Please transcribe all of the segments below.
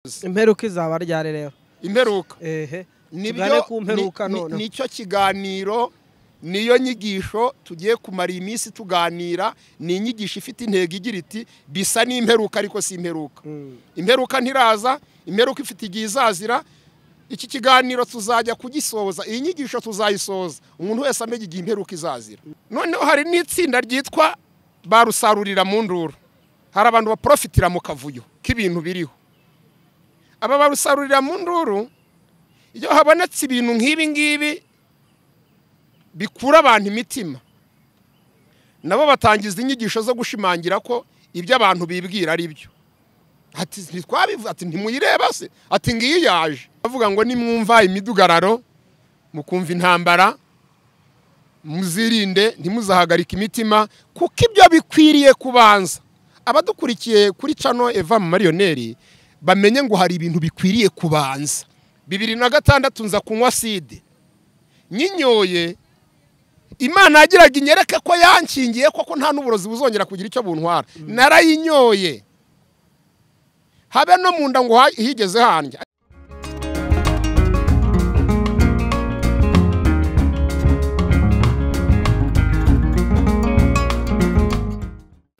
Imperuka izaba ryari rero? Imperuka ehe, nibyo ku mperuka none nicyo kiganiro, niyo nyigisho tugiye kumara iminsi tuganira. Ni inyigisho ifite intego igira iti bisa n'imperuka ariko si imperuka. Imperuka ntiraza, imperuka ifite igihe izazira. Iki kiganiro tuzajya kugisoza, iyi nyigisho tuzayisoza umuntu wese amenye igihe imperuka izazira. Noneho hari n'itsinda ryitwa barusarurira mu nduru. Hari abantu baprofitira mu kavuyo k'ibintu biriho. Aba barusarurira mu nduru, iyo habonetse ibintu nk'ibi ngibi bikura abantu imitima, nabo batangiza inyigisho zo gushimangira ko ibyo abantu bibwira ari byo. Ati ntitwabivuze, ati ntimuyireba se, ati ngiyi yaje. Bavuga ngo nimwumva imidugararo, mukumva intambara, muzirinde ntimuzahagarike imitima, kuko ibyo bikwiriye kubanza. Abadukurikiye kuri channel Eva Marioneri bamenye ngo hari ibintu bikwiriye kubanza. 2006 nza kunywa acide, nyinyoye Imana yagiraga inyereke ko yankingiye koko nta n'uburozi buzongera kugira icyo buntwara. Narayinyoye habe no munda ngo higeze handya.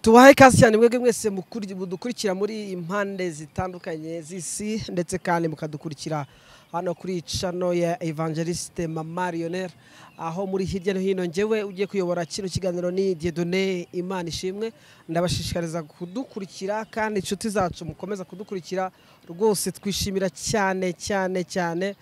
Tubahe ikaze cyane mwebwe mwese mudukurikira muri impande zitandukanye z'isi, ndetse kandi mukadukurikira hano kuri channel ya Evangeliste Mama Lionel, aho muri hirya no hino. Njyewe ugiye kuyobora kino kiganiro ni Dieudonné Imana ishimwe. Ndabashishikariza kudukurikira kandi inshuti zacu mukomeza kudukurikira rwose, twishimira cyane cyane cyane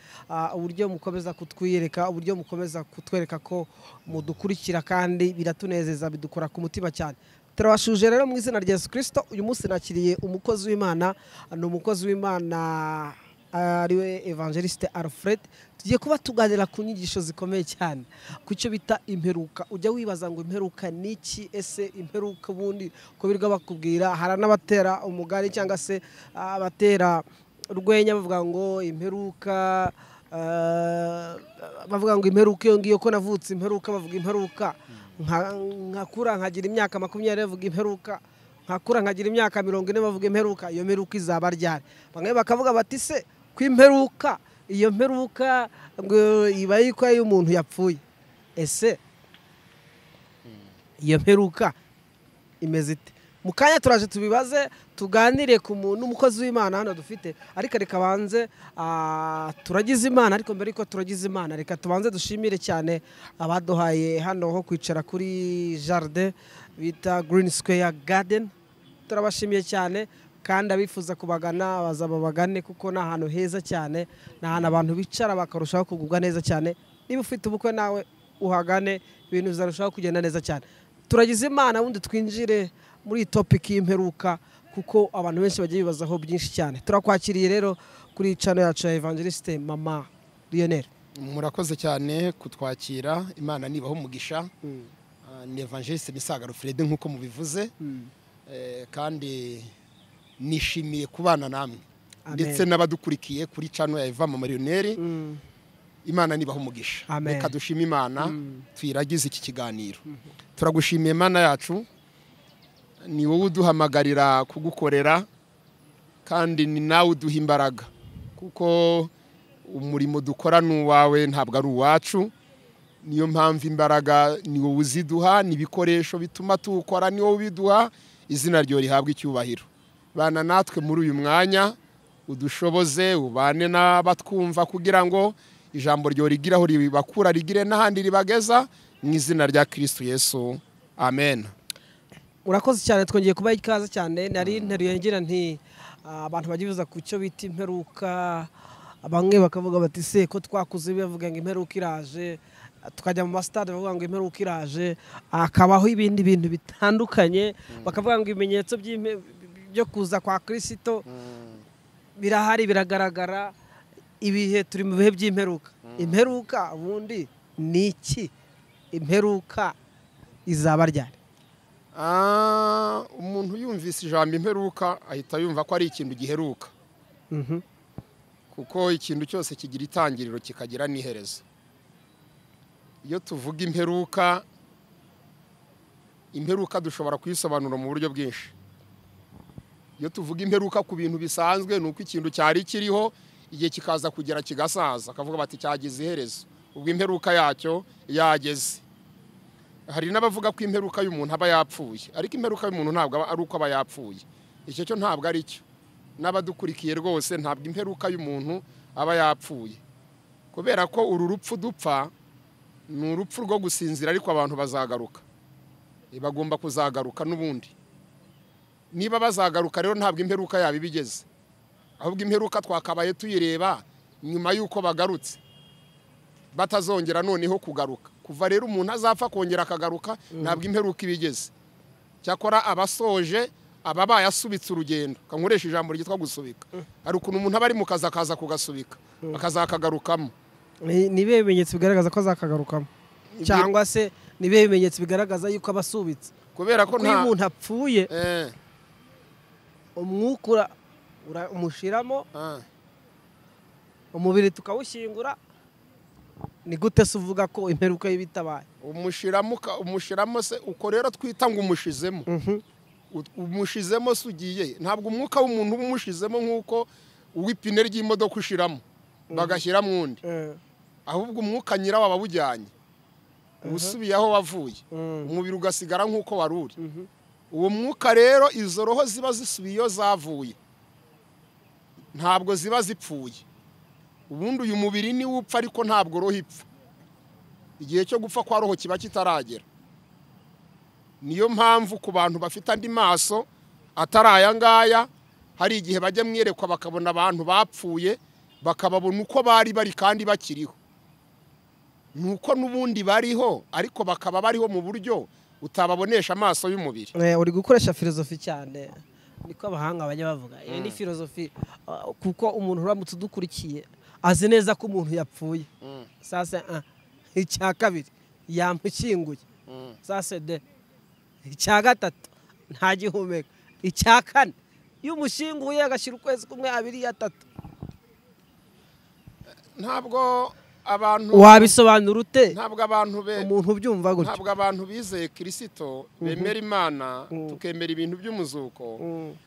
uburyo mukomeza kutwiyereka, uburyo mukomeza kutwereka ko mudukurikira, kandi biratunezeza, bidukora ku mutima cyane. Turabashuje rero mu izina rya Yesu Kristo. Uyu munsi nakiriye umukozi w'Imana, ni umukozi w'Imana ariwe Evangeliste Alfred. Tugiye kuba tuganira ku nyigisho zikomeye cyane ku cyo bita imperuka. Ujya wibaza ngo imperuka ni iki? Ese imperuka ubundi ko birirwa bakubwira, hari n'abatera umugani cyangwa se abatera urwenya bavuga ngo imperuka, bavuga ngo imperuka iyo ngiyo ko navutse imperuka, bavuga imperuka nkakura nkagira imyaka 20 bavuga imperuka, nkakura nkagira imyaka 40 bavuga imperuka. Iyo mperuka izaba ryari? Bamwe bakavuga bati se ko imperuka, iyo mperuka ngo iba yiko y'umuntu yapfuye. Ese iyo mperuka imeze ite? Mu kanya turaje tubibaze, tuganire ku muntu umukozi w'Imana hano dufite, ariko reka banze turagize Imana. Ariko mbere yuko turagize Imana, reka tubanze dushimire cyane abaduhaye hano ho kwicara kuri jardin bita Green Square Garden. Turabashimiye cyane, kandi abifuza kubagana bazaba bagane, kuko ni ahantu heza cyane, ni ahantu abantu bicara bakarushaho kugubwa neza cyane. Niba ufite ubukwe nawe uhagane, ibintu bizarushaho kugenda neza cyane. Turagize Imana, ubundi twinjire muri topic y'imperuka, kuko abantu benshi bagiye bibazaho byinshi cyane. Turakwakiriye rero kuri channel yacu ya Evangeliste Mama Lionel. Murakoze cyane kutwakira, Imana nibaho umugisha. Ni Evangeliste Misaga Alfred nkuko mubivuze, kandi nishimiye kubana namwe ndetse n'abadukurikiye kuri channel ya Eva Mama Lionel. Imana nibaho umugisha. Reka dushime Imana tuyiragize iki kiganiro. Turagushimiye Imana yacu, ni wowe uduhamagarira kugukorera, kandi ni nawe uduha imbaraga, kuko umurimo dukora n'uwawe ntabwo ari uwacu. Niyo mpamvu imbaraga ni wowe uziduha, n'ibikoresho bituma tuwukora ni wowe ubiduha. Izina ryo rihabwa icyubahiro. Bana natwe muri uyu mwanya, udushoboze, ubane n'abatwumva kugira ngo ijambo ryo rigiraho ribakura, rigire n'ahandi ribageza, mu izina rya Kristo Yesu, amen. Urakoze cyane, twongeye kuba ikaze cyane. Nari nteruye ngira nti abantu bagivuza ku cyo bita imperuka, bamwe bakavuga bati se ko twakuze bavuga ngo imperuka iraje, tukajya mu masitade bavuga ngo imperuka iraje, akabaho ibindi bintu bitandukanye, bakavuga ngo ibimenyetso byo kuza kwa Kristo birahari, biragaragara. Ibihe turi mu bihe by'imperuka. Imperuka ubundi ni iki? Imperuka izaba ryari? Umuntu yumvise ijambo imperuka ahita yumva ko ari ikintu giheruka, kuko ikintu cyose kigira itangiriro kikagira n'iherezo. Iyo tuvuga imperuka, imperuka dushobora kuyisobanura mu buryo bwinshi. Iyo tuvuga imperuka ku bintu bisanzwe ni uko ikintu cyari kiriho igihe kikaza kugera kigasaza, akavuga bati cyagize iherezo, ubwo imperuka yacyo yageze. Hari n'abavuga ko imperuka y'umuntu aba yapfuye, ariko imperuka y'umuntu ntabwo ari uko aba yapfuye, icyo cyo ntabwo ari cyo. N'abadukurikiye rwose ntabwo imperuka y'umuntu aba yapfuye, kubera ko uru rupfu dupfa ni urupfu rwo gusinzira, ariko abantu bazagaruka, bagomba kuzagaruka n'ubundi. Niba bazagaruka rero ntabwo imperuka yabo ibigeze, ahubwo imperuka twakabaye tuyireba nyuma y'uko bagarutse, batazongera noneho kugaruka. Kuva rero umuntu azapfa kongera akagaruka ntabwo imperuka ibigeze. Cyakora abasoje ababaye asubitse urugendo, kankoresha ijambo ryitwa gusubika, hari ukuntu umuntu aba ari mu kazi akaza kugasubika akazakagarukamo. Ni ibihe bimenyetso bigaragaza ko azakagarukamo, cyangwa se ni ibihe bimenyetso bigaragaza yuko abasubitse? Kubera ko nta umuntu apfuye umwuka umushiramo, umubiri tukawushyingura. Ni gute se uvuga ko imperuka y'ibitabaye? Umushiramo se uko rero twita ngo umushizemo, umushizemo se ugiye, ntabwo umwuka w'umuntu uba umushizemo nk'uko uw'ipine ry'imodoka ushiramo bagashyiramo undi, ahubwo umwuka nyirawo aba awujyanye, usubiye aho wavuye, umubiri ugasigara nk'uko wari uri. Uwo mwuka rero izo roho ziba zisubiye iyo zavuye, ntabwo ziba zipfuye. Ubundi uyu mubiri ni upfa, ariko ntabwo roho ipfa. Igihe cyo gupfa kwa roho kiba kitaragera. Niyo mpamvu ku bantu bafite andi maso atari aya ngaya, hari igihe bajya mwirekwa bakabona abantu bapfuye, bakababona uko bari bari kandi bakiriho. Nuko n'ubundi bariho, ariko bakaba bariho mu buryo utababonesha amaso y'umubiri. Uri gukoresha filozofi cyane, niko abahanga bajya bavuga. Iyi ni filozofi, kuko umuntu uramutse udukurikiye azi neza ko umuntu yapfuye. Sasa icya kabiri yamushyinguye, sasa de icya gatatu ntagihumeka, icya kane iyo umushyinguye agashyira ukwezi kumwe, abiri, atatu. Ntabwo abantu wabisobanura ute? Ntabwo abantu umuntu ubyumva gutyo, ntabwo abantu bizeye Kristo bemera Imana, tukemera ibintu by'umuzuko,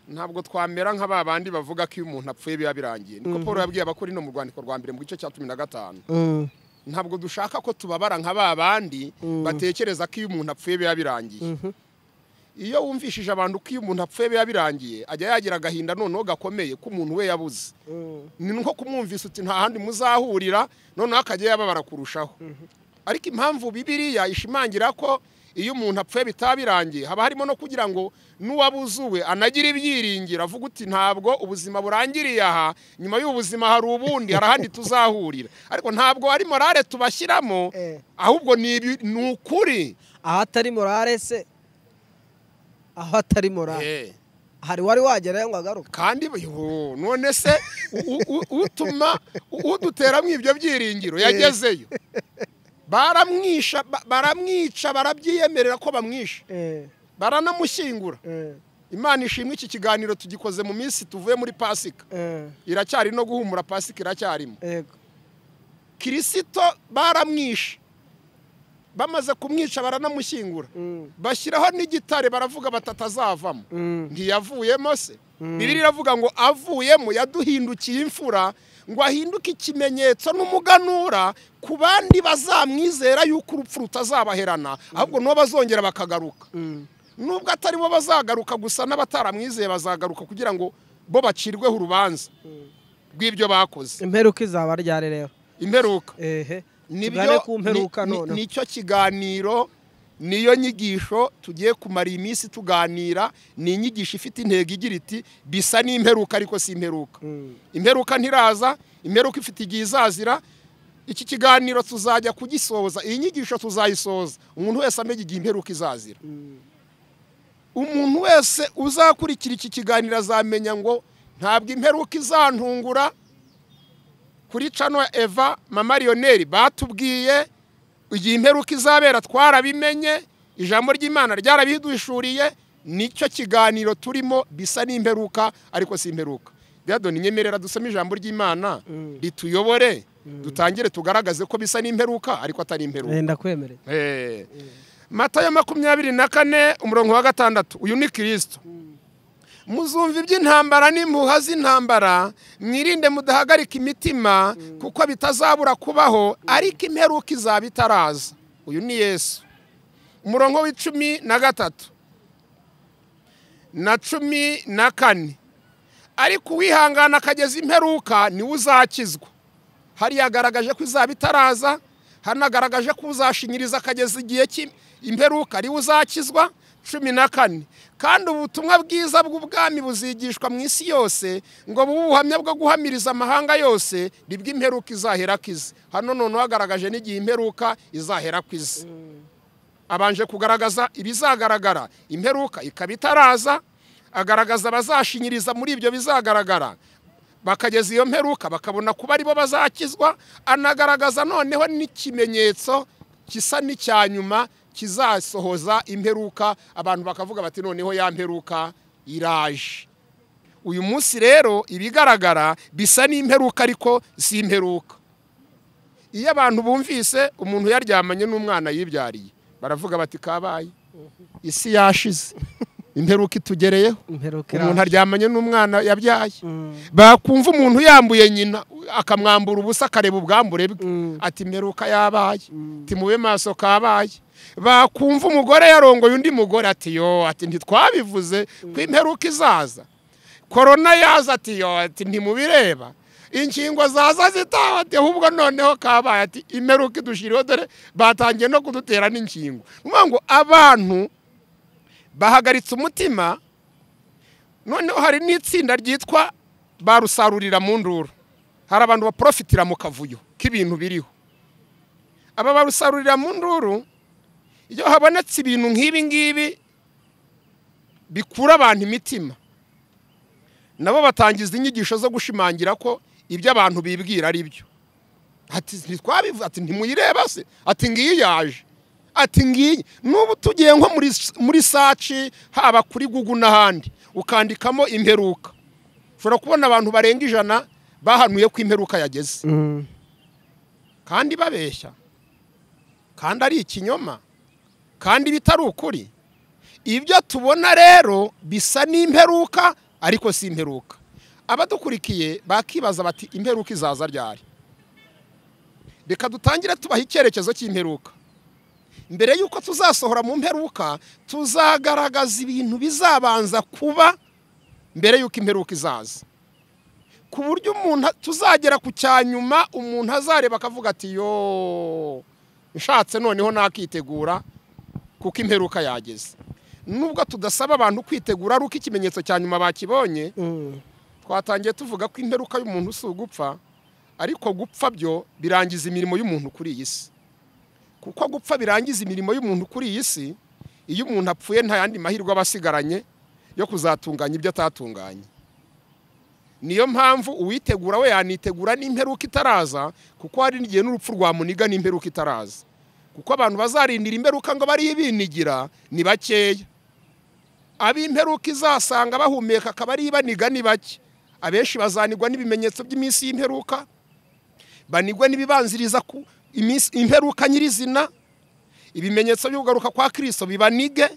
ntabwo twamera nka babandi bavuga ko iyo umuntu apfuye biba birangiye. Niko Paul yabwiye Abakorinto mu rwandiko rwa mbere mu gice cya 15. Ntabwo dushaka ko tubabara nka babandi batekereza ko iyo umuntu apfuye biba birangiye. Iyo wumvishije abantu ko iyo umuntu apfuye biba birangiye, ajya yagira agahinda noneho gakomeye ko umuntu we yabuze. Ni nko kumwumvisa uti nta handi muzahurira, noneho akajya yababara kurushaho. Ariko impamvu Bibiliya ishimangira ko iyo umuntu apfuye bitabirangiye, haba harimo no kugira ngo n'uwabuzuwe anagira ibyiringiro, avuga uti ntabwo ubuzima burangiriye aha, nyuma y'ubuzima hari ubundi, hari ahandi tuzahurira. Ariko ntabwo ari morale tubashyiramo, ahubwo ni ukuri. Ahatari morale se, aho atari morale hari wari wagerayo ngo agaruke. Kandi none se utuma uduteramo ibyo byiringiro yagezeyo, baramwica, barabyiyemerera ko bamwisha, baranamushyingura. Imana ishimwe, iki kiganiro tugikoze mu minsi tuvuye muri Pasika, iracyari no guhumura, Pasika iracyarimo. Kristo baramwisha, bamaze kumwica baranamushyingura, bashyiraho n'igitare, baravuga batatazavamo. Ntiyavuyemo se? Bibiliya iravuga ngo avuyemo yaduhindukiye imfura, ngo ahinduke ikimenyetso n'umuganura ku bandi bazamwizera yuko urupfu rutazabaherana, ahubwo n'uwo bazongera bakagaruka. Nubwo atari bo bazagaruka gusa, n'abataramwizeye bazagaruka kugira ngo bo bacirweho urubanza rw'ibyo bakoze. Imperuka izaba ryari rero? Imperuka nibyo, nicyo kiganiro, niyo nyigisho tugiye kumara iminsi tuganira. Ni inyigisho ifite intego igira iti bisa n'imperuka ariko si imperuka. Imperuka ntiraza, imperuka ifite igihe izazira. Iki kiganiro tuzajya kugisoza, iyi nyigisho tuzayisoza umuntu wese amenye igihe imperuka izazira. Umuntu wese uzakurikira iki kiganiro azamenya ngo ntabwo imperuka izantungura. Kuri cano Eva Mama Lionel batubwiye igihe imperuka izabera, twarabimenye, ijambo ry'Imana ryarabiduhishuriye. Nicyo kiganiro turimo, bisa n'imperuka ariko si imperuka. Diadoni nyemerera dusome ijambo ry'Imana rituyobore, dutangire tugaragaze ko bisa n'imperuka ariko atari imperuka. Ndakwemereye. Matayo 24 umurongo wa 6, uyu ni Kristo. Muzumva iby'intambara n'impuha z'intambara, mwirinde mudahagarika imitima, kuko bitazabura kubaho, ariko imperuka izaba itaraza. Uyu ni Yesu. Umurongo w'13 na 14. Ariko uwihangana akageza imperuka niwe uzakizwa. Hari yagaragaje ko izaba itaraza, hanagaragaje ko uzashinyiriza akageza igihe cy'imperuka ariwe uzakizwa. 14. Kandi ubutumwa bwiza bw'ubwami buzigishwa mu isi yose, ngo bube ubuhamya bwo guhamiriza amahanga yose, nibwo imperuka izahera kize. Hano noneho hagaragaje n'igihe imperuka izahera kize. Abanje kugaragaza ibizagaragara, imperuka ikaba itaraza, agaragaza abazashinyiriza muri ibyo bizagaragara bakageza iyo mperuka bakabona kuba aribo bazakizwa, anagaragaza noneho n'ikimenyetso gisa n'icya nyuma kizasohoza imperuka, abantu bakavuga bati noneho ya mperuka iraje. Uyu munsi rero ibigaragara bisa n'imperuka ariko si imperuka. Iyo abantu bumvise umuntu yaryamanye n'umwana yibyariye, baravuga bati kabaye, isi yashize, imperuka itugereyeho. Umuntu aryamanye n'umwana yabyaye. Bakumva umuntu yambuye nyina akamwambura ubusa akareba ubwambure bwe, ati imperuka yabaye, ati mube maso kabaye. Bakumva umugore yarongoye undi mugore, ati yo, ati ntitwabivuze ko imperuka izaza. Korona yaza, ati yo, ati ntimubireba. Inkingo zaza zitaha, ati ahubwo noneho kabaye, ati imperuka idushiriyeho, dore batangiye no kudutera n'inkingo. Ngo abantu bahagaritse umutima. Noneho hari n'itsinda ryitwa barusarurira mu nduru. Hari abantu baprofitira mu kavuyo k'ibintu biriho. Aba barusarurira mu nduru, iyo habonetse ibintu nk'ibi ngibi bikura abantu imitima, nabo batangiza inyigisho zo gushimangira ko ibyo abantu bibwira ari byo. Ati ntitwabivuze, ati ntimuyireba se, ati ngiyi yaje, ati ngiyi. N'ubu tugiye nko muri saci, haba kuri Google n'ahandi, ukandikamo imperuka, ushobora kubona abantu barenga 100 bahanuye ko imperuka yageze. Kandi babeshya, kandi ari ikinyoma, kandi bitari ukuri. Ibyo tubona rero bisa n'imperuka ariko si imperuka. Abadukurikiye bakibaza bati imperuka izaza ryari? Reka dutangire tubaha icyerekezo cy'imperuka. Mbere yuko tuzasohora mu mperuka, tuzagaragaza ibintu bizabanza kuba mbere yuko imperuka izaza, ku buryo umuntu tuzagera ku cyanyuma umuntu azareba akavuga ati yo, nshatse noneho nakitegura kuko imperuka yageze. Nubwo tudasaba abantu kwitegura ari uko ikimenyetso cya nyuma bakibonye, twatangiye tuvuga ko imperuka y'umuntu si ugupfa, ariko gupfa byo birangiza imirimo y'umuntu kuri iyi si. Kuko gupfa birangiza imirimo y'umuntu kuri iyi si, iyo umuntu apfuye nta yandi mahirwe aba asigaranye yo kuzatunganya ibyo atatunganye. Niyo mpamvu uwitegura we yanitegura n'imperuka itaraza, kuko hari n'igihe n'urupfu rwamuniga n'imperuka itaraza. Kuko abantu bazarindira imperuka ngo bari ibinigira ni bakeya. Ab'imperuka izasanga bahumeka akaba ari ibaniga ni bake. Abenshi bazanigwa n'ibimenyetso by'iminsi y'imperuka, banigwa n'ibibanziriza ku imperuka nyirizina, ibimenyetso byo kugaruka kwa Kristo bibanige.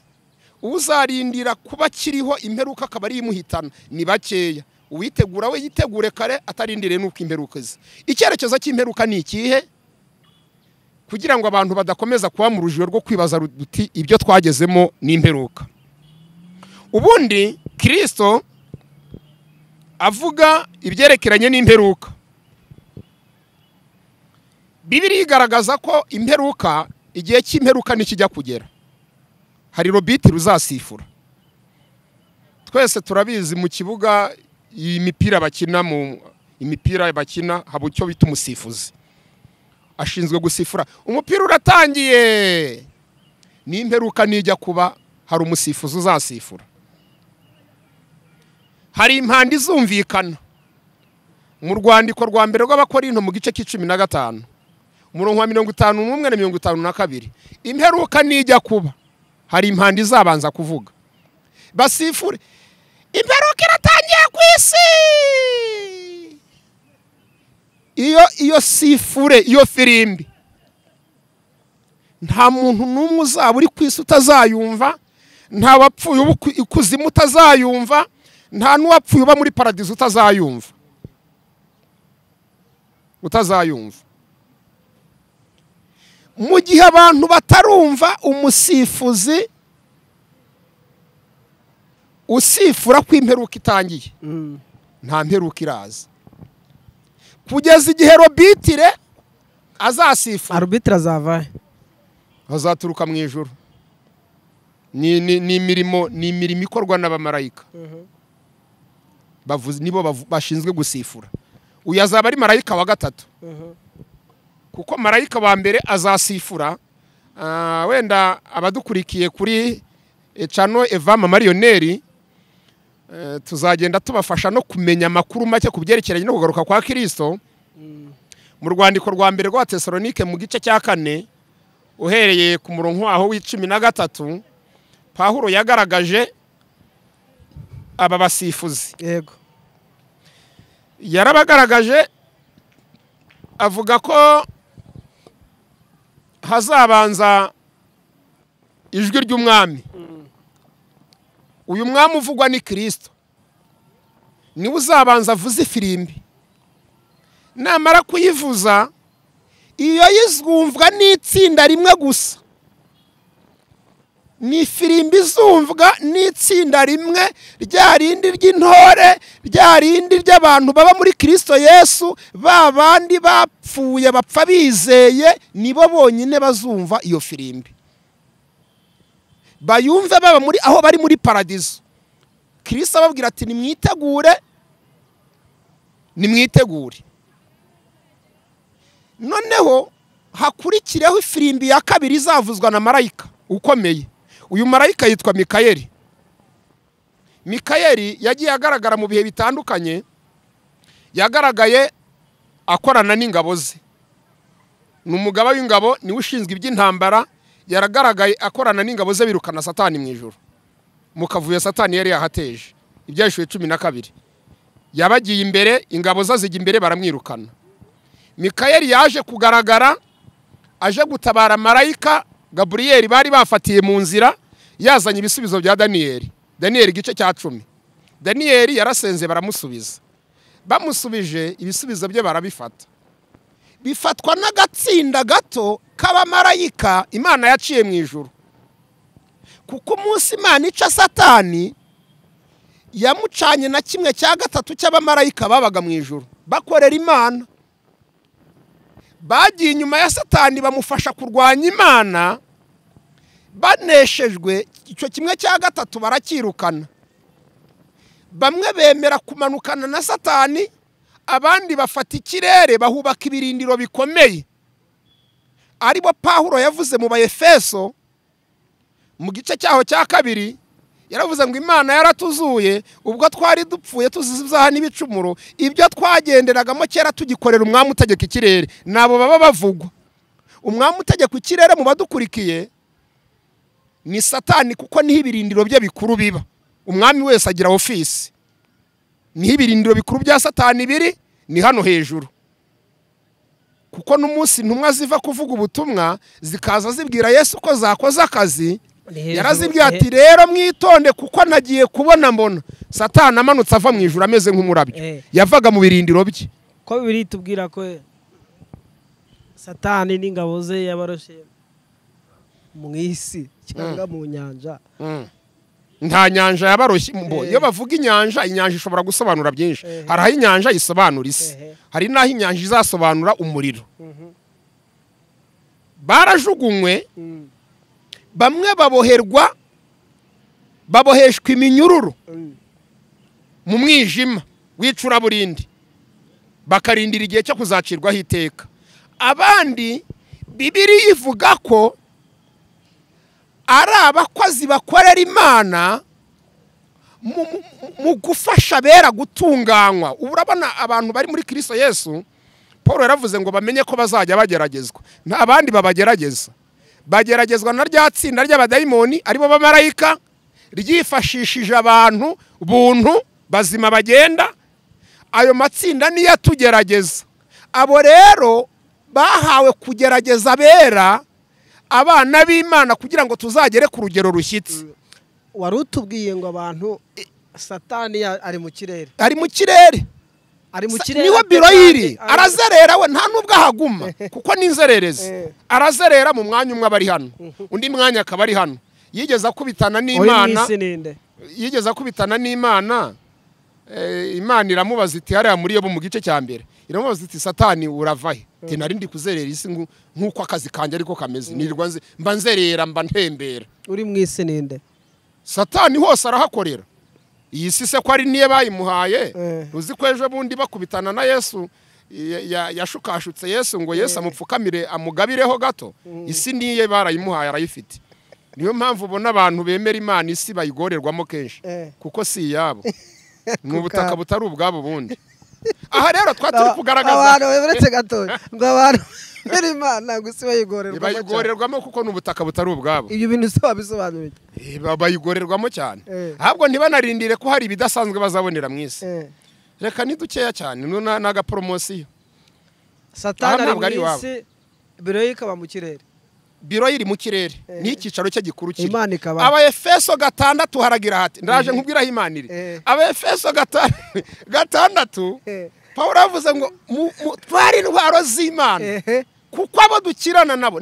Uzarindira kuba kiriho imperuka akaba ari imuhitana ni bakeya. Uwitegura we yitegure kare, atarindire nuko imperuka iza. Icyerekezo cy'imperuka ni ikihe? Kugira ngo abantu badakomeza kuba mu rujijo rwo kwibaza ruti ibyo twagezemo ni imperuka. Ubundi Kristo avuga ibyerekeranye n'imperuka. Bibiliya igaragaza ko imperuka, igihe cy'imperuka nikijya kugera, hari robiti ruzasifura. Twese turabizi mu kibuga imipira bakina, mu imipira bakina haba icyo bita umusifuzi, ashinzwe gusifura. Umupira uratangiye, n'imperuka nijya kuba hari umusifuzi uzasifura. Hari impanda izumvikana. Mu rwandiko rwa mbere rw'Abakorinto mu gice c'15 umurongo wa 51 na 52, imperuka nijya kuba hari impanda izabanza kuvuga, basifure imperuka iratangiye ku isi. Iyo sifure, iyo firimbi, nta muntu n'umwe uzaba uri ku isi utazayumva, nta wapfuye ikuzimu utazayumva, Nta n'uwapfuye uba muri paradizo utazayumva. Mu gihe abantu batarumva umusifuzi usifura ko imperuka itangiye, nta mperuka iraza kugeza igihe robitire azasifura. Arbitre azava azaturuka mu ijuru. Ni imirimo ikorwa n'abamarayika. Bavuze nibo bashinzwe gusifura. Uyu azaba ari marayika wa gatatu. Kuko marayika wa mbere azasifura. Wenda abadukurikiye kuri channel Eva Marioneri, tuzagenda tubafasha no kumenya amakuru make ku byerekeranye no kugaruka kwa Kristo. Mu rwandiko rwa mbere rwa Tesalonike mu gice cya 4 uhereye ku murongo aho w'13, Pawulo yagaragaje aba basifuzi. Yego. Yarabagaragaje avuga ko hazabanza ijwi ry'umwami. Uyu mwami uvugwa ni Kristo. Niwe uzabanza avuze ifirimbi. Namara kuyivuza, iyo yizumvwa n'itsinda rimwe gusa. Ni firimbi izumvwa n'itsinda rimwe, rya rindi ry'intore, rya rindi ry'abantu baba muri Kristo Yesu, ba bandi bapfuye bapfa bizeye, nibo bonyine bazumva iyo firimbi. Bayumve baba muri aho bari muri paradizo. Kristo ababwira ati nimwitegure, nimwitegure. Noneho hakurikireho ifirimbi ya kabiri izavuzwa na marayika ukomeye. Uyu marayika yitwa Mikayeli. Mikayeli yagiye agaragara mu bihe bitandukanye. Yagaragaye akorana n'ingabo ze. Ni umugaba w'ingabo, niwe ushinzwe iby'intambara. Yaragaragaye akorana n'ingabo ze birukana Satani mu ijuru. Mu kavuyo Satani yari yahateje. Ibyahishwe 12. Yabagiye imbere, ingabo ze zijya imbere baramwirukana. Mikayeli yaje kugaragara aje gutabara marayika Gabriel bari bafatiye mu nzira, yazanye ibisubizo bya Daniel. Daniel igice cya 10. Daniel yarasenze baramusubiza. Bamusubije ibisubizo bye barabifata. Bifatwa n'agatsinda gato k'abamarayika Imana yaciye mu ijuru. Kuko umunsi Imana ica Satani yamucanye na kimwe cya gatatu cy'abamarayika babaga mu ijuru bakorera Imana. Bagiye inyuma ya Satani bamufasha kurwanya Imana, baneshejwe icyo kimwe cya gatatu barakirukana. Bamwe bemera kumanukana na Satani, abandi bafata ikirere bahubaka ibirindiro bikomeye. Aribo Pawulo yavuze mu Baefeso mu gice cyaho cya 2, yaravuze ngo Imana yaratuzuye ubwo twari dupfuye tuzizaha n'ibicumuro, ibyo twagenderagamo kera tugikorera umwami utegeka ikirere. Nabo baba bavugwa. Umwami utegeka ikirere mu badukurikiye ni Satani, kuko niho ibirindiro bye bikuru biba. Umwami wese agira ofisi. Niho ibirindiro bikuru bya Satani biri, ni hano hejuru. Kuko n'umunsi intumwa ziva kuvuga ubutumwa zikaza zibwira Yesu ko zakoze akazi, yarazibwiye ati rero mwitonde kuko nagiye kubona mbona Satani amanutse ava mu ijuru ameze nk'umurabyo. Yavaga mu birindiro bye. Ko bibiri tubwira ko Satani n'ingabo ze yabaroshe mu isi cyangwa mu nyanja. Nta nyanja yabaroshye. Iyo bavuga inyanja, inyanja ishobora gusobanura byinshi. Hari aho inyanja isobanura isi, hari n'aho inyanja izasobanura umuriro. Barajugunywe, bamwe baboherwa, baboheshwa iminyururu mu mwijima w'icuraburindi, bakarindira igihe cyo kuzacirwaho iteka. Abandi Bibiliya ivuga ko ari abakozi bakorera Imana mu gufasha abera gutunganywa. Ubu urabona abantu bari muri Kristo Yesu, Paul yaravuze ngo bamenye ko bazajya bageragezwa. Nta bandi babagerageza. Bageragezwa na rya tsinda ry'abadayimoni aribo bamarayika ryifashishije abantu buntu bazima bagenda. Ayo matsinda niyo atugerageza. Abo rero bahawe kugerageza abera, abana b'Imana, kugira ngo tuzagere ku rugero rushyitse. Wari utubwiye ngo abantu Satani ari mu kirere. Ari mu kirere. Ari mu kirere. Niwe biro yiri. Arazerera we nta nubwo ahaguma kuko ni inzererezi. Arazerera mu mwanya umwe abari hano. Undi mwanya akaba ari hano. Yigeze akubitana n'Imana. Yigeze akubitana n'Imana. Imana iramubaza iti hariya muri yo mu gice cya mbere. Iramubaza iti Satani urava he? Ati nari ndi kuzerera isi nkuko akazi kanje ariko kameze. Nirwa mba nzerera mba ntembera. Uri mu isi ninde? Satani hose arahakorera. Iyi si se ko ari niye bayimuhaye. Uzi ko ejo bundi bakubitana na Yesu yashukashutse Yesu ngo Yesu amupfukamire amugabireho gato. Isi niye barayimuhaye arayifite. Niyo mpamvu ubona abantu bemera Imana isi bayigorerwamo kenshi kuko si iyabo. Ni ubutaka butari ubwabo bundi. Aha rero twaturi kugaragaza abantu bemeretse gato ngo abantu bemera Imana ngo isi bayigorerwamo kuko ni ubutaka butari ubwabo. Ibyo bintu se wabisobanuye? Bayigorerwamo cyane. Ahubwo ntibanarindire ko hari ibidasanzwe bazabonera mu isi. Reka ni dukeya cyane n'aga promosiyo. Satani ari mu isi, biro ikaba mu kirere. Biro iri mu kirere ni icyicaro cye gikuru kiri. Aba Efeso 6 haragira hati ndaje nkubwira Imana iri. Aba Efeso 6 Paulo avuze ngo twari intwaro z'Imana kuko abo dukirana nabo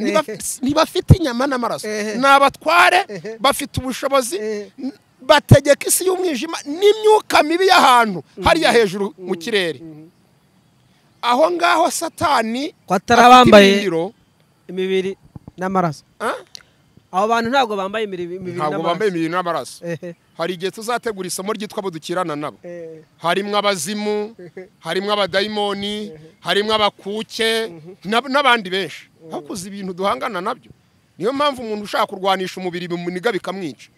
ntibafite inyama n'amaraso, ni abatware bafite ubushobozi, bategeka isi y'umwijima n'imyuka mibi y'ahantu hariya hejuru mu kirere. Aho ngaho Satani atarabambaye imibiri n'amaraso. Abo bantu ntabwo bambaye imibiri n'amaraso. Ntabwo bambaye imibiri n'amaraso. Hari igihe tuzategura isomo ryitwa abo dukirana nabo. Harimwo abazimu, harimwo abadayimoni, harimwo abakuke n'abandi benshi. Hakuze ibintu duhangana nabyo. Niyo mpamvu umuntu ushaka kurwanisha umubiri bimuniga bikamwica.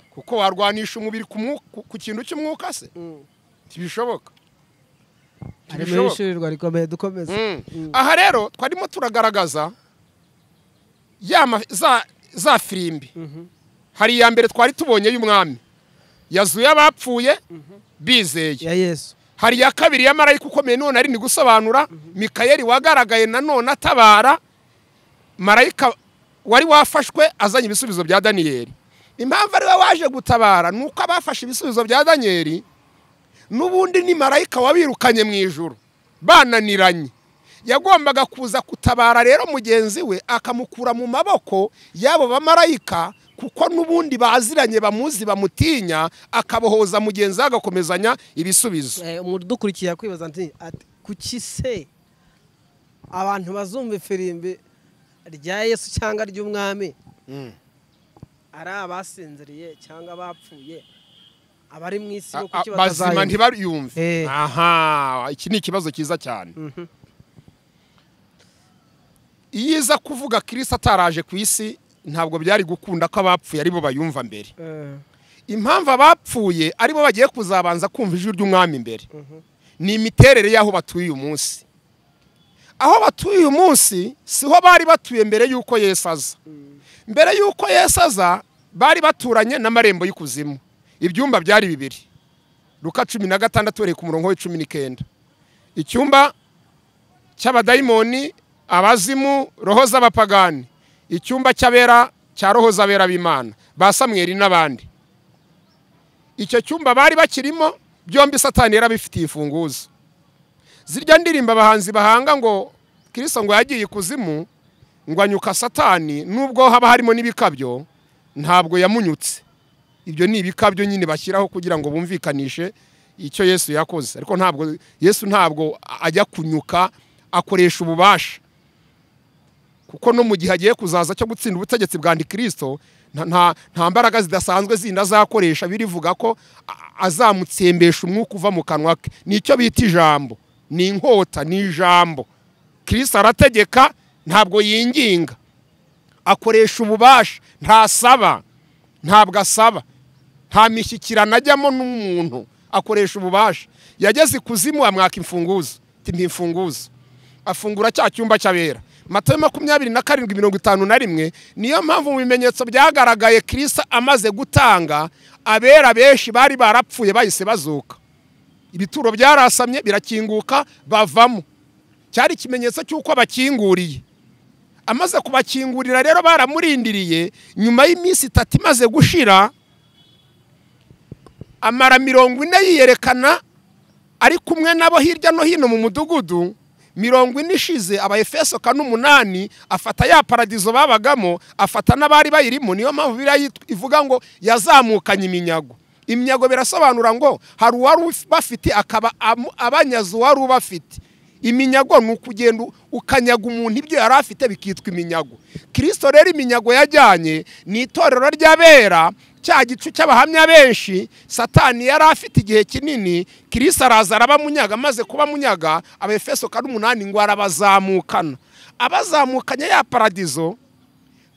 Kuko warwanisha umubiri ku kintu cy'umwuka se? Ntibishoboka. Harimo ishurirwa rikomeye dukomeze. Aha rero twarimo turagaragaza za firimbi. Hari iya mbere twari tubonye y'umwami yazuye abapfuye bizeye ya Yesu. Hari iya kabiri ya marayika ukomeye none ari ni gusobanura Mikayeli wagaragaye nanone atabara marayika wari wafashwe azanye ibisubizo bya Daniyeli. Impamvu ari we waje gutabara nuko abafashe ibisubizo bya Daniyeli nubundi ni marayika wabirukanye mu ijuru bananiranye. Yagombaga kuza kutabara rero mugenzi we akamukura mu maboko yabo bamarayika kuko nubundi baziranye bamuzi bamutinya, akabohoza mugenzi agakomezanya ibisubizo. Umuntu dukurikiye yakwibaza nti kuki se abantu bazumva ifirimbi rya Yesu cyangwa ry'umwami ari abasinziriye cyangwa bapfuye abari mu isi bo kuki bazima ntibariyumve? Aha, iki ni ikibazo cyiza cyane. Iyo iza kuvuga Kristo ataraje ku isi ntabwo byari gukunda ko abapfuye aribo bayumva mbere. Impamvu abapfuye aribo bagiye kuzabanza kumva ijwi ry'umwami mbere ni imiterere y'aho batuye uyu munsi. Aho batuye uyu munsi siho bari batuye mbere y'uko Yesu aza. Mbere y'uko Yesu aza bari baturanye n'amarembo y'ikuzimu. Ibyumba byari bibiri. Luka 16 uhereye ku murongo wa 19. Icyumba cy'abadayimoni, abazimu, roho z'abapagani. Icyumba cy'abera cya roho z'abera b'Imana ba Samweli n'abandi. Icyo cyumba bari bakirimo byombi Satani yarabifitiye imfunguzo. Zirya ndirimba abahanzi bahanga ngo Kristo ngo yagiye ikuzimu ngo anyuka Satani, nubwo haba harimo n'ibikabyo ntabwo yamunyutse. Ibyo ni ibikabyo nyine bashyiraho kugira ngo bumvikanishe icyo Yesu yakoze, ariko ntabwo Yesu ntabwo ajya kunyuka, akoresha ububasha. Kuko no mu gihe agiye kuzaza cyo gutsinda ubutegetsi bwa Antikristo nta mbaraga zidasanzwe zindi azakoresha, birivuga ko azamutsembesha umwuka uva mu kanwa ke. Nicyo bita ijambo, ni inkota, ni ijambo. Kristo arategeka ntabwo yinginga, akoresha ububasha, ntasaba, ntabwo asaba, nta mishyikirano ajyamo n'umuntu, akoresha ububasha. Yageze ikuzimu amwaka imfunguzo, ati imfunguzo, afungura cya cyumba cy'abera. Matayo 27:51. Niyo mpamvu mu bimenyetso byagaragaye Kristo amaze gutanga, abera benshi bari barapfuye bahise bazuka. Ibituro byarasamye birakinguka bavamo. Cyari ikimenyetso cy'uko abakinguriye. Amaze kubakingurira rero baramurindiriye, nyuma y'iminsi 3 imaze gushira Amara 40 yiyerekana ari kumwe nabo hirya no hino mu mudugudu. 40 ishize Abaefeso 4:8 afata ya paradizo babagamo, afata n'abari bayirimo. Niyo mpamvu Bibiliya ivuga ngo yazamukanye iminyago. Iminyago birasobanura ngo hari uwari bafite akaba abanyazi uwari ubafite. Iminyago ni ukugenda ukanyaga umuntu ibyo yari afite bikitwa iminyago. Kristo rero iminyago yajyanye ni itorero ry'abera, cya gicu cy'abahamya benshi Satani yari afite igihe kinini. Kristo araza arabamunyaga, amaze kubamunyaga Abaefeso 4:8 ngo arabazamukana. Abazamukanye ya paradizo,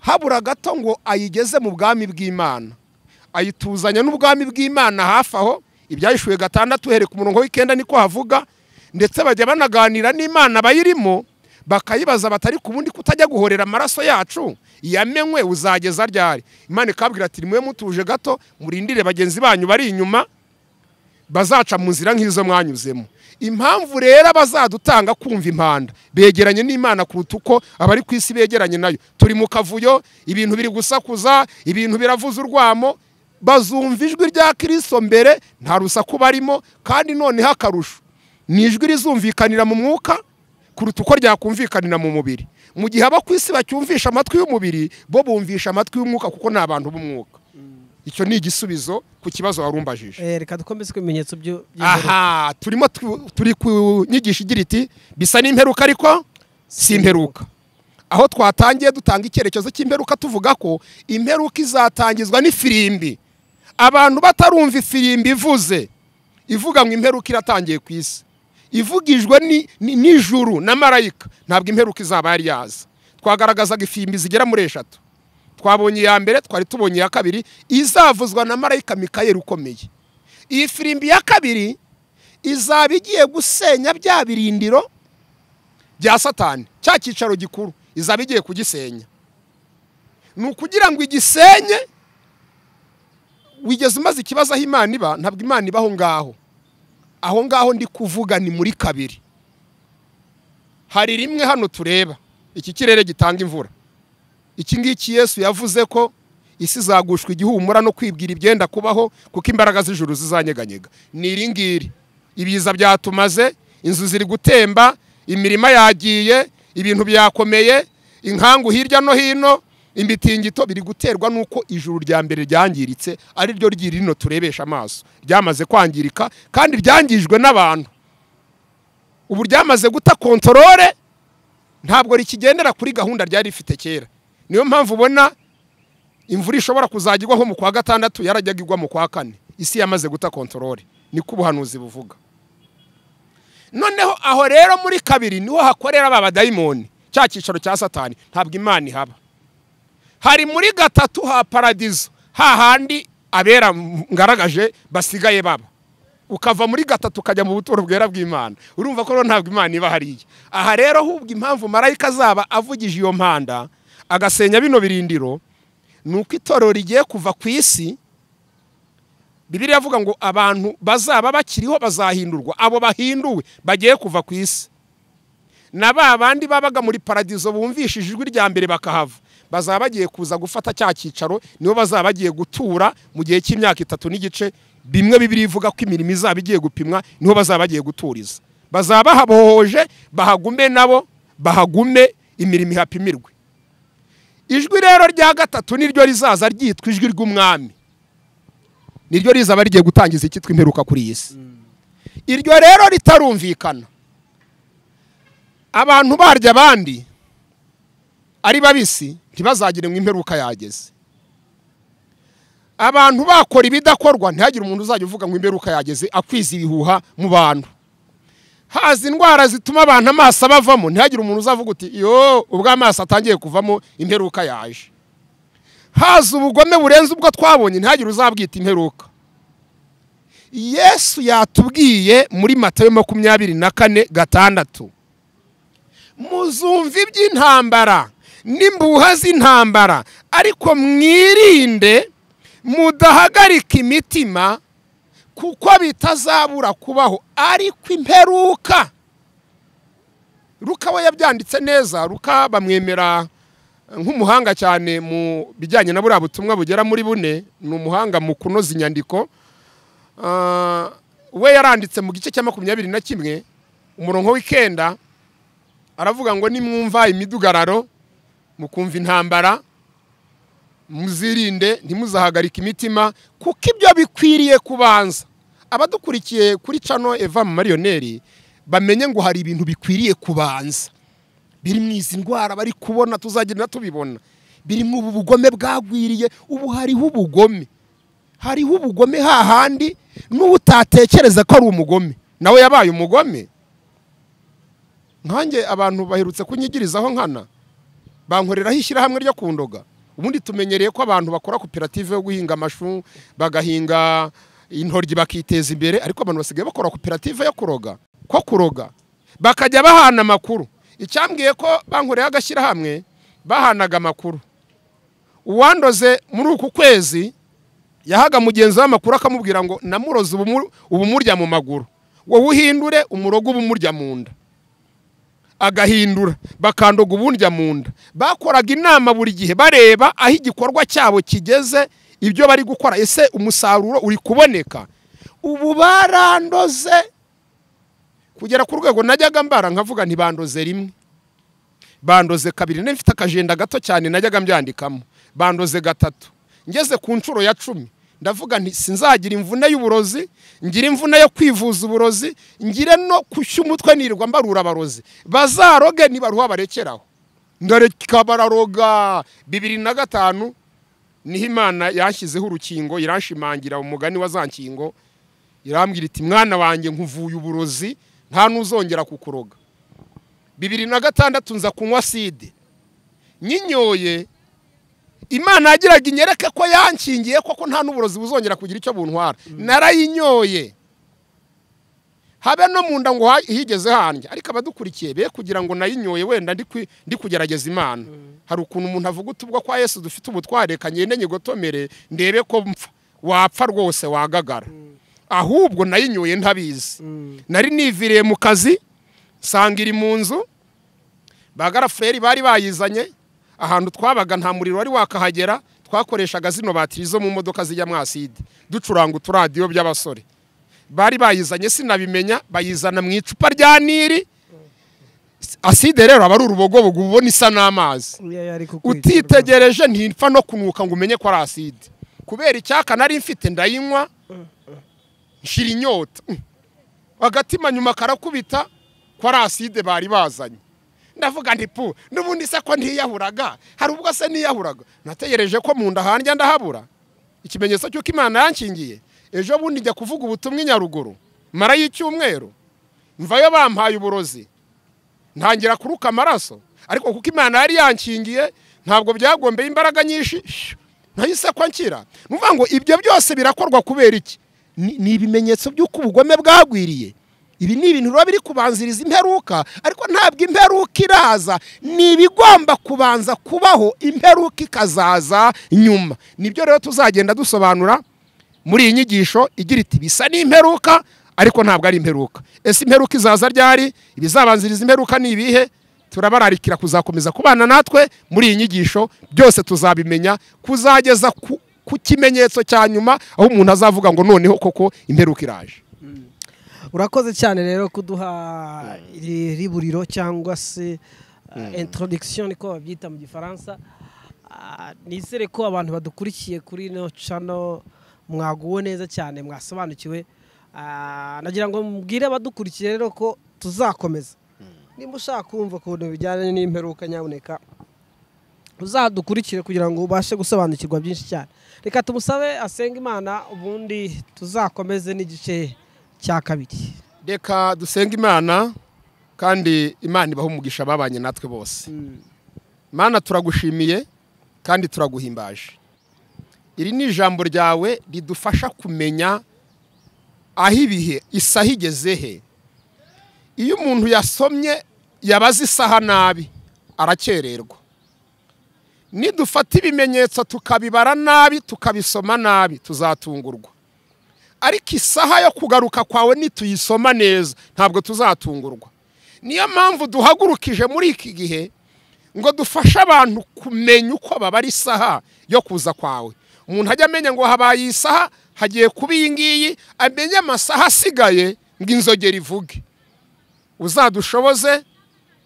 habura gato ngo ayigeze mu bwami bw'Imana, ayituzanya n'ubwami bw'Imana hafi aho. Ibyahishuwe 6 uhereye ku murongo w'9 niko havuga. Ndetse bajya banaganira n'Imana bayirimo, bakayibaza batari ku bundi kutajya guhorera amaraso yacu yamenywe uzageza ryari? Imana ikabwira ati nimwe mutuje gato, murindire bagenzi banyu bari inyuma bazaca mu nzira nk'izo mwanyuzemo. Impamvu rero bazadutanga kumva impanda begeranye n'Imana kuruta uko abari ku isi begeranye nayo. Turi mu kavuyo, ibintu biri gusakuza, ibintu biravuza urwamo. Bazumva ijwi rya Kristo mbere, nta rusaku barimo, kandi noneho akarusho ni ijwi rizumvikanira mu mwuka kuruta uko ryakumvikanira mu mubiri. Mu gihe abo ku isi bacyumvisha amatwi y'umubiri, bo bumvisha amatwi y'umwuka kuko ni abantu b'umwuka. Icyo ni igisubizo ku kibazo warumbajije. Reka dukomeze ku bimenyetso byo. Aha, turimo turi ku nyigisho igira iti bisa n'imperuka ariko si imperuka. Aho twatangiye dutanga icyerekezo cy'imperuka tuvuga ko imperuka izatangizwa n'ifirimbi. Abantu batarumva ifirimbi ivuze, ivuga ngo imperuka iratangiye ku isi, ivugijwe n'ijuru na marayika, ntabwo imperuka izaba yari yaza. Twagaragazaga ifirimbi zigera muri 3. Twabonye iya mbere, twari tubonye iya kabiri izavuzwa na marayika Mikayeli ukomeye. Iyi firimbi ya kabiri izaba igiye gusenya bya birindiro bya Satani, cya cyicaro gikuru izaba igiye kugisenya. Ni ukugira ngo igisenye. Wigeze umaze ikibazo aho Imana iba? Ntabwo Imana iba aho ngaho. Aho ngaho ndi kuvuga ni muri 2. Hari rimwe hano tureba iki kirere gitanga imvura. Iki ngiki Yesu yavuze ko isi izagushwa igihumura no kwibwira ibyenda kubaho, kuko imbaraga z'ijuru zizanyeganyega. Ni iri ngiri. Ibiza byatumaze, inzu ziri gutemba, imirima yagiye, ibintu byakomeye, inkangu hirya no hino, imitingito biri guterwa nuko ijuru rya mbere ryangiritse, ari ryo ryirino turebesha amaso. Ryamaze kwangirika kandi ryangijwe n'abantu. Ubu ryamaze guta kontrole, ntabwo rikigendera kuri gahunda ryari rifite kera. Niyo mpamvu ubona imvura ishobora kuzagirwa nko mu kwa 6 yarajyaga igwa mu kwa 4. Isi yamaze guta kontrole, niko ubuhanuzi buvuga. Noneho aho rero muri 2 niho hakorera aba badayimoni, cya cyicaro cya Satani, ntabwo Imana ihaba. Hari muri 3 ha paradizo, hahandi abera ngaragaje basigaye baba. Ukava muri 3 ukajya mu buturo bwera bw'Imana. Urumva ko ntabwo Imana iba hariya. Aha rero hubwo impamvu marayika azaba avugije iyo mpanda agasenya bino birindiro, nuko itorero rigiye kuva ku isi. Bibiliya avuga ngo abantu bazaba bakiriho bazahindurwa. Abo bahinduwe bagiye kuva ku isi, na ba bandi babaga muri paradizo bumvishije ijwi rya mbere bakahava, bazaba bagiye kuza gufata cya cyicaro, nibo bazaba bagiye gutura mu gihe cy'imyaka 3 n'igice. Bimwe Bibiliya ivuga ko imirimo izaba igiye gupimwa, niho bazaba bagiye guturiza. Bazaba bahabohoje, bahagume nabo, bahagume imirimo ihapimirwe. Ijwi rero rya 3 niryo rizaza ryitwa ijwi ry'umwami. Niryo rizaba rigiye gutangiza icyitwa imperuka kuri iyi si. Iryo rero ritarumvikana, abantu barya abandi ari babisi ntibazagire ngo imperuka yageze. Abantu bakora ibidakorwa ntihagire umuntu uzajya uvuga ngo imperuka yageze, akwiza ibihuha mu bantu. Haza indwara zituma abantu amaso abavamo, ntihagire umuntu uzavuga uti yo ubwo amaso atangiye kuvamo imperuka yaje. Haza ubugome burenze ubwo twabonye, ntihagire uzabwita imperuka. Yesu yatubwiye muri Matayo 24:6, muzumva iby'intambara n'imbuha z'intambara, ariko mwirinde mudahagarika imitima, kuko bitazabura kubaho, ariko imperuka. Luka we yabyanditse neza. Luka bamwemera nk'umuhanga cyane mu bijyanye na buriya butumwa bugera muri 4, ni umuhanga mu kunoza inyandiko. We yaranditse mu gice cya 21 umurongo w'ikenda, aravuga ngo nimwumva imidugararo mukumva intambara muzirinde ntimuzahagarika imitima, kuko ibyo bikwiriye kubanza. Abadukurikiye kuri channel Eva Marioneri bamenye ngo hari ibintu bikwiriye kubanza biri mu izi ndwara bari kubona, tuzagenda tubibona, biri mu bugome bwagwiriye. Ubu hariho ubugome, hariho ubugome hahandi n'utatekereza ko ari umugome nawe yabaye umugome. Nkanjye abantu baherutse kunyigirizaho nkana bankoreraho ishyirahamwe ryo kundoga. Ubundi tumenyereye ko abantu bakora koperative yo guhinga amashu, bagahinga intoryi bakiteza imbere, ariko abantu basigaye bakora koperative yo kuroga, ko kuroga bakajya bahana amakuru. Icyambwiye ko bankoreye agashyirahamwe bahanaga amakuru, uwandoze muri uku kwezi yahaga mugenzi w'amakuru akamubwira ngo namuroze ubumurya mu maguru, wowe uhindure umurogo ubumurya mu nda, agahindura bakandoga ubundya mu nda. Bakoraga inama buri gihe bareba aho igikorwa cyabo kigeze, ibyo bari gukora, ese umusaruro uri kuboneka. Ubu barandoze kugera ku rwego najyaga mbara nkavuga ntibandoze rimwe, bandoze kabiri, mfite akajenda gato cyane najyaga mbyandikamo, bandoze gatatu, ngeze ku nshuro ya 10 ndavuga nti sinzagira imvune y'uburozi, ngira imvune yo kwivuza uburozi, ngire no kushya umutwe nirirwa mbarura abarozi, bazaroge nibaruha barekeraho. Ndareka bararoga. 2005 niho Imana yashyizeho urukingo, iranshimangira umugani wa za nkingo, irambwira iti mwana wanjye nkuvuye uburozi nta nuzongera kukuroga. 2006 nza kunywa side nyinyoye, Imana yagiraga inyereke ko yankingiye koko nta n'uburozi buzongera kugira icyo buntwara. Narayinyoye habe no munda ngo higeze hanjye. Ariko abadukurikiye be kugira ngo nayinyoye wenda ndi kugerageza Imana. Hari ukuntu umuntu avuga utubwo kwa Yesu dufite ubutware, kanyende nyigotomere ndebe ko mpfa, wapfa rwose wagagara. Ahubwo nayinyoye ntabizi. Nari niviriye mu kazi sanga iri mu nzu, bagara freri bari bayizanye ahantu twabaga nta muriro wari wakahagera, twakoreshaga zino batiri zo mu modoka zijya mu acide ducuranga uturadiyo by'abasore. Bari bayizanye sinabimenya, bayizana mu icupa rya Nili. Acide rero aba ari urubogobogo ubona isa n'amazi, utitegereje ntinfa no kunuka ngo umenye ko ari acide. Kubera icyaka nari mfite ndayinywa nshira inyota, agatima nyuma karakubita ko ari acide bari bazanye. Ndavuga nti pu n'ubundi se ko ntiyahuraga, hari ubwo se niyahuraga, nategereje ko mu nda hanjye ndahabura. Ikimenyetso cy'uko Imana yankingiye, ejo bundi njya kuvuga ubutumwa i Nyaruguru mara y'icyumweru, mvayo bampaye uburozi ntangira kuruka amaraso, ariko kuko Imana yari yankingiye ntabwo byagombeye imbaraga nyinshi nahise ko nkira. Nuvuga ngo ibyo byose birakorwa kubera iki? Ni ibimenyetso by'uko ubugome bwagwiriye. Ibi ni ibintu biba biri kubanziriza imperuka, ariko ntabwo imperuka iraza, ni ibigomba kubanza kubaho, imperuka ikazaza nyuma. Nibyo rero tuzagenda dusobanura muri iyi nyigisho igira iti bisa n'imperuka ariko ntabwo ari imperuka. Ese imperuka izaza ryari? Ibizabanziriza imperuka ni ibihe? Turabararikira kuzakomeza kubana natwe muri iyi nyigisho, byose tuzabimenya kuzageza ku kimenyetso cya nyuma aho umuntu azavuga ngo noneho koko imperuka iraje. Urakoze cyane rero kuduha riburiro cyangwa se introduction niko babyita mu Gifaransa. Nizere ko abantu badukurikiye kuri no channel mwaguwe neza cyane, mwasobanukiwe. Nagira ngo mbwire abadukurikiye rero ko tuzakomeza. Nimba ushaka kumva ukuntu bijyanye n'imperuka, nyabuneka uzadukurikire kugira ngo ubashe gusobanukirwa byinshi cyane. Reka tumusabe asenga Imana, ubundi tuzakomeze n'igice cya kabiri. Reka dusenga Imana, kandi Imana ibahe umugisha babanye natwe bose. Mana turagushimiye kandi turaguhimbaje. Iri ni ijambo ryawe ridufasha kumenya aho ibihe isaha igeze he. Iyo umuntu yasomye yabaze isaha nabi arakererwa. Nidufata ibimenyetso tukabibara nabi tukabisoma nabi tuzatungurwa. Ariko isaha yo kugaruka kwawe nituyisoma neza ntabwo tuzatungurwa. Niyo mpamvu duhagurukije muri iki gihe ngo dufashe abantu kumenya uko babara isaha yo kuza kwawe. Umuntu ajya amenya ngo habaye isaha, hagiye kuba iyi ngiyi, amenye amasaha asigaye ngo inzogera ivuge. Uzadushoboze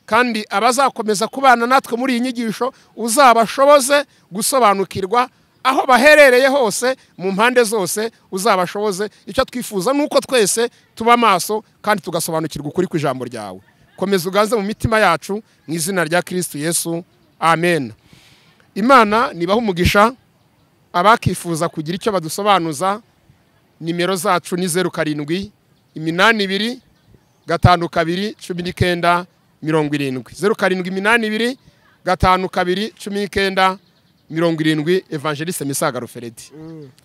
kandi abazakomeza kubana natwe muri iyi nyigisho uzabashoboze gusobanukirwa aho baherereye hose mu mpande zose, uzabashoboze. Icyo twifuza nuko twese tuba maso kandi tugasobanukirwa ukuri kw'ijambo ryawe. Komeza uganze mu mitima yacu mu izina rya Kristo Yesu, amen. Imana nibaha umugisha. Abakifuza kugira icyo badusobanuza, nimero zacu ni 07 82 52 19 70, 07 82 52 19 70. Evangeliste Misago Feredi.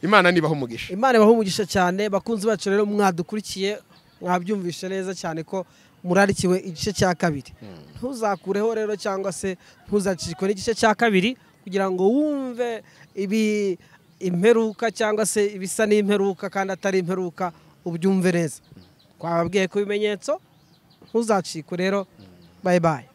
Imana nibaha umugisha. Imana ibaha umugisha cyane. Bakunzi bacu rero mwadukurikiye, mwabyumvishe neza cyane ko murarikiwe igice cya kabiri. Ntuzakureho rero cyangwa se ntuzacikwe n'igice cya kabiri kugira ngo wumve ibi imperuka cyangwa se ibisa n'imperuka kandi atari imperuka, ubyumve neza. Twababwiye ku bimenyetso, ntuzacikwe rero. Bye bye.